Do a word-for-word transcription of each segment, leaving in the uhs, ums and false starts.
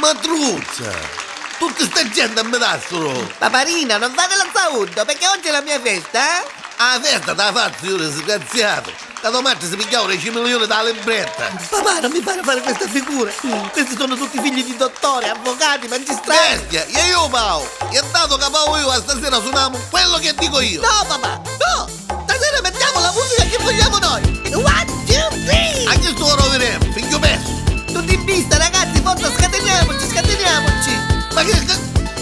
Patruzza! Tutti sta gente a me dassero! Paparina, non fare la zauddo, perché oggi è la mia festa, eh? Ah, festa te la fazzu io, disgraziato! Ca to matri si pigghiau deci milioni da libretta! Papà, non mi fare fare questa figura! Questi sono tutti figli di dottori, avvocati, magistrati! Bestia! E io pau! E dato ca pau io, a stasera sunamu quello che dico io! No, papà! No! Stasera mettiamo la musica che vogliamo noi! One, two, three! A chi stu ora viremu, figghiu persu? Tutti in pista, ragazzi, forza, scateniamoci, scateniamoci! Ma che, che,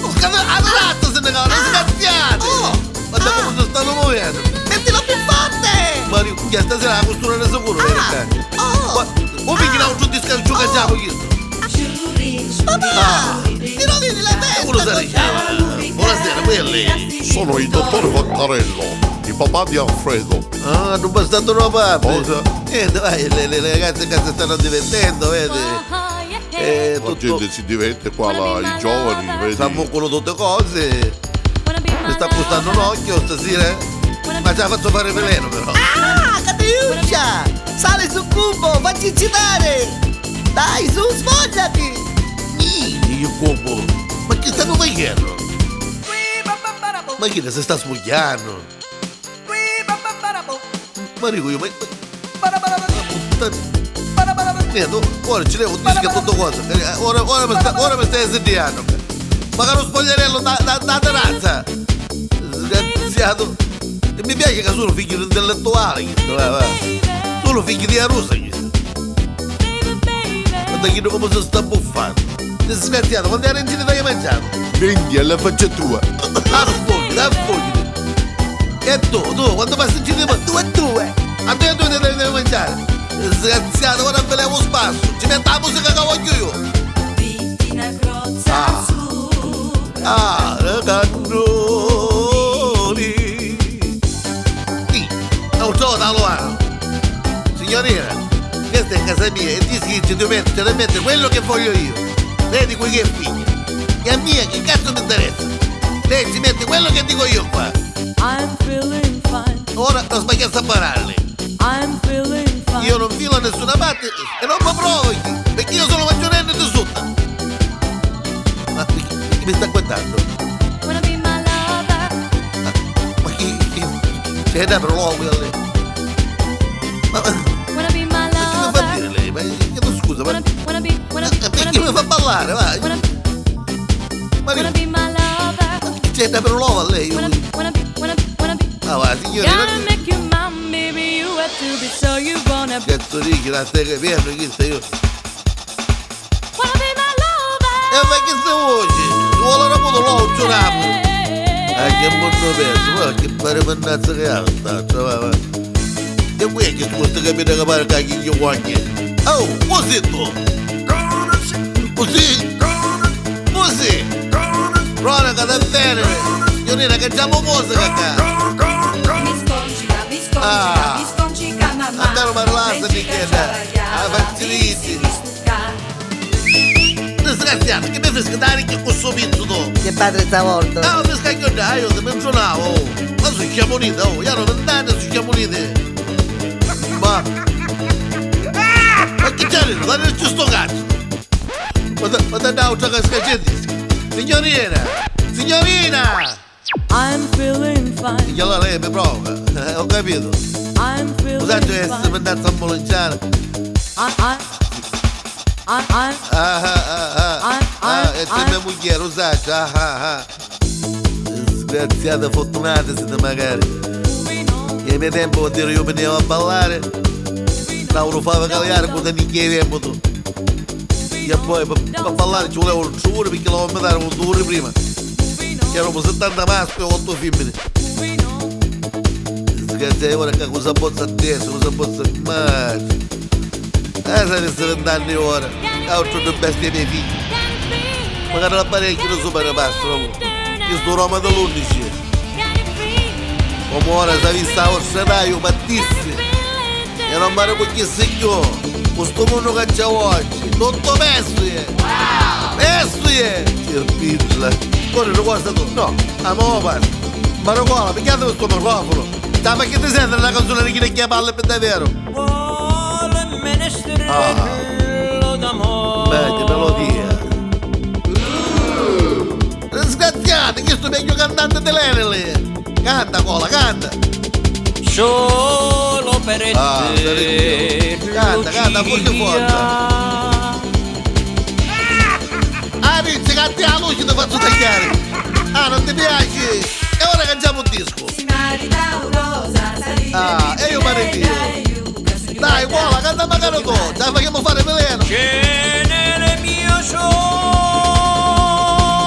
oh, che, ah, razza se ne cala, disgraziati! Oh! Guarda come si stanno muovendo! Mettilo più forte! Mariu, chi stasera la costura di sicuro, vero? Ah! Oh! Ma, oh, picchia un giudizio che gioca già con questo! Papà! Ah! Ti rovini la festa! Uno sa diceva, buonasera, quelli. Sono il dottore Vaccarello, il papà di Alfredo. Ah, non basta troppo. Cosa? Niente, vai, le, le, le ragazze che si stanno divertendo, vedi? Eh, la gente si diverte qua, la, i giovani, vedi? Sta muccono tutte cose. Mi sta costando un occhio stasera, eh? Ma ce la faccio fare veleno, però. Ah, Catiuccia! Sali su cupo, facci citare! Dai, su, sfogliati! Ih, io cupo! Ma che stanno facendo? Ma chi si sta sfogliando? Ma dico io, ma, ma, ma puttana. Niente, ora ci levo un disco e tutto cosa. Eh, ora, ora mi sta, ora mi stai sentiando. Ma che lo spogliarello da, da, da terrazza. Disgraziato. E mi piace che sono figlio di intellettuale, questo, va, va. Sono figlio di Arusa, questo. Guarda chi come si sta buffando. Disgraziato, quando era in giro dai mangiato. Vendi alla faccia tua. Affogli, affogli. E tu, tu, quando passi in giro, tu e tu, eh. A te tu ti devi mangiare. Disgraziato, ora ve levo spasso. Ci metto la musica che voglio io. Vitti na crozza sopra. Ah, le cannoni. Ih, non so da allora. Signorina, questa è casa mia e dici che ci devo mettere, ci devo mettere quello che voglio io. Lei di cui che è figlia? E a mia che cazzo mi interessa? Lei ci mette quello che dico io qua. I'm feeling fine. Ora non sbagliasse a pararle. I'm feeling fine. Io non filo a nessuna parte e non mi provochi, perché io sono maggiorenne di sotto. Ma chi, chi mi sta guardando? Wanna be my lover. Ma, ma chi, chi, c'è da prologo a lei? Ma, ma, wanna be my lover. Ma chi mi fa dire lei? Ma io chiedo scusa, ma, wanna be, wanna be, ma, wanna be, ma chi mi fa ballare, va? Wanna, ma wanna be my lover. Ma chi c'è da prologo a lei? Wanna, wanna be, wanna be, wanna be. Ah, va, signore, ma gotta make you mine, baby, you have to be, so you wanna be. Cazzo dici, la stai capendo chi sei io? Wanna be my lover. E ma chi si voci? Ci vuole una puta l'occhio rapu. Ah, che mondo perso, ma che pare mannazza che ha, sta, va, va. E qui è che tu stai capendo che pare che io guagni. Oh, così tu. Così. Così. Cronaca da bene. Signorina, cangiamo musica qua. Mi scongica, mi scongica, ah, mi scongica, mamma. A me non parlate di che, ah, facilissimo. Disgraziato, che mi fai scandare che questo pizzo tu? Che padre sta volta? Ah, mi scaglio già, io ti menzionavo. Ma su sciamonite, oh, io non andate su sciamonite. Ma, ma chi c'è? Ma non c'è sto cazzo. Ma da, ma da, da, c'è che scagliete. Signorina, signorina! I'm feeling fine. E allora lei mi provoca, eh, ho capito. I'm feeling fine. Usate essere per andare a ammoleggiare. I, I, I, I, ah, ah, ah, ah. I, I, ah, e c'è I, mia mugliera, usate, ah, ah, ah. Disgraziate, fortunate siete magari. Moving on. E ai miei tempi vuol dire io venivo a ballare, moving on, Lauro fava caliare, con te minchia di tempo tu. E poi per, per ballare ci voleva un ore perché l'avevo mettere un ore prima. C'erano settanta maschi e otto femmine. Disgraziati, ora che cosa pozzo adesso, cosa pozzo mai. Eh, saresti vent'anni ora, altro di bestia dei figli. Magari l'apparecchio non so bene basta, no? Io sto Roma dell'undici. Come ora se avesse la vostra età, io partissi. E non mi arrabbiassi più. Cu stu munnu ca c'è oggi, tutto persu è. Persu è. Cirpilla. Corri, ricorda tu. No, a mo pari. Ma Nicola, pigghiatemi sto microfono. Dai, ma chi ti senti la canzone di chi ne parla per davvero? Ah. Bella melodia. Lu megghiu cantanti di l'Enili. Canta, Cola, canta. Solo per te. Ah, sarei io. Canta, canta, forti, forti. Ah, pizzica, a te a luci ti fazzu tagghiari. Ah, non ti piaci? E ora cangiamo disco. Ah, e io pare Dio. Dai, Cola, canta macari tu, ci la facemu fari velenu. Cenere mio sogno.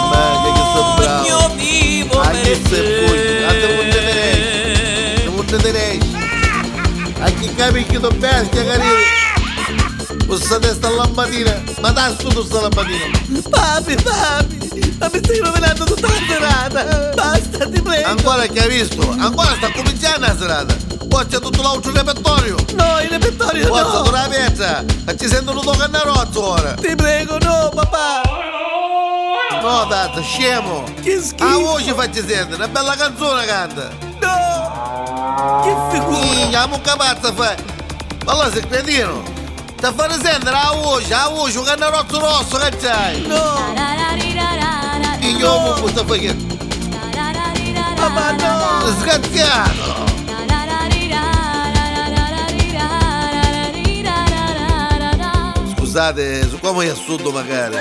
Ma chi è che sto bravo? Vivo. Ah, per chi se te. Fugi? A te non ti derechi. Non ti derechi. A chi capisci tu bestia, carino? Questa testa a lampadina. Ma da su tu sta lampadina. Papi, papi, ma mi stai rovinando tutta la serata. Basta, ti prego. Ancora chi hai visto? Ancora sta cominciando la serata. Poi c'è tutto l'altro repertorio. No, il repertorio no. Forza, tu la pietra. Ma ci sento un poco a narozzo ora. Ti prego, no, papà. No, tata, scemo. Che schifo. A voce facci sentire, una bella canzone canta. No. Che figura. Minchia, a mucca pazza fai. Ma allora sei cretino. T'ha fari sentiri a voci, a voci, un cannarozzu rossu ca c'hai! No! Chi io mu sta facennu? Papà, no! Disgraziato! Scusate, siccome io assurdo magari,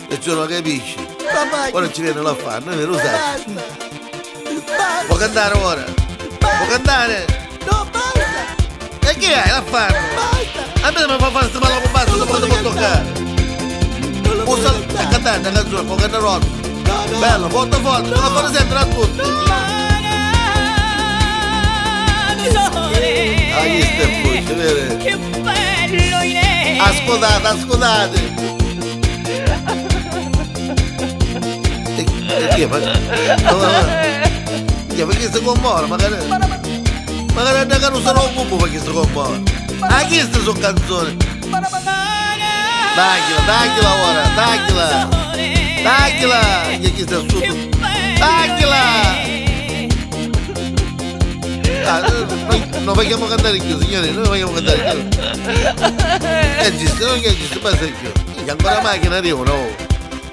perciò non capisci. Papà, ora ci viene l'affanno, è vero, lo sai? Basta! Vuoi cantare ora? Vuoi cantare? No, basta! E chi hai, l'affanno? Basta! A me mi fa fare sti mala cumbassa, non posso toccare! Usa e cantare una canzone con Canna Rosa. No, no! Bello, forte, forte, non la fate sentire a tutti! No! Ah, chi sta in voce, vero? Che bello, Inè! Ascoltate, ascoltate! E, e chi è? Ma, ma, ma, chi è? Ma chi si commora? Magari, magari a Daganu sarà un cupo perché si commora. Ah, chi sta su canzone? Daghila, daghila ora, daghila. Daghila, chi è chi sta su? Daghila. Ah, eh, noi non vogliamo cantare più, signori, noi non vogliamo cantare più. Che esiste, non esiste, basta più. Minchia, ancora macchina arriva, no?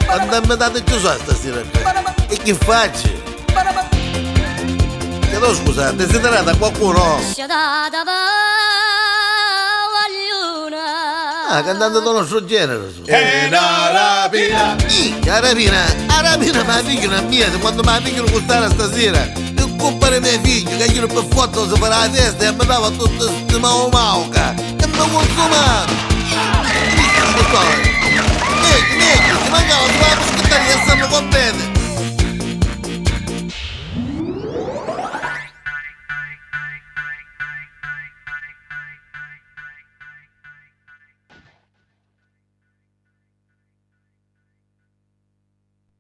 Quantu invitati ci sono stasera qua? E chi faccio? Chiedo scusa, desiderata qualcuno? Ah, cantante del nostro genere. È una rapina. Minchia, a rapina, a rapina mi la pigghianu a mia, quantu mi la pigghianu cu st'ara stasera. Che cumpari me figghiu, che ieri per forza si farà la festa e mi dava tutto sti mau mauca. E mi consuma.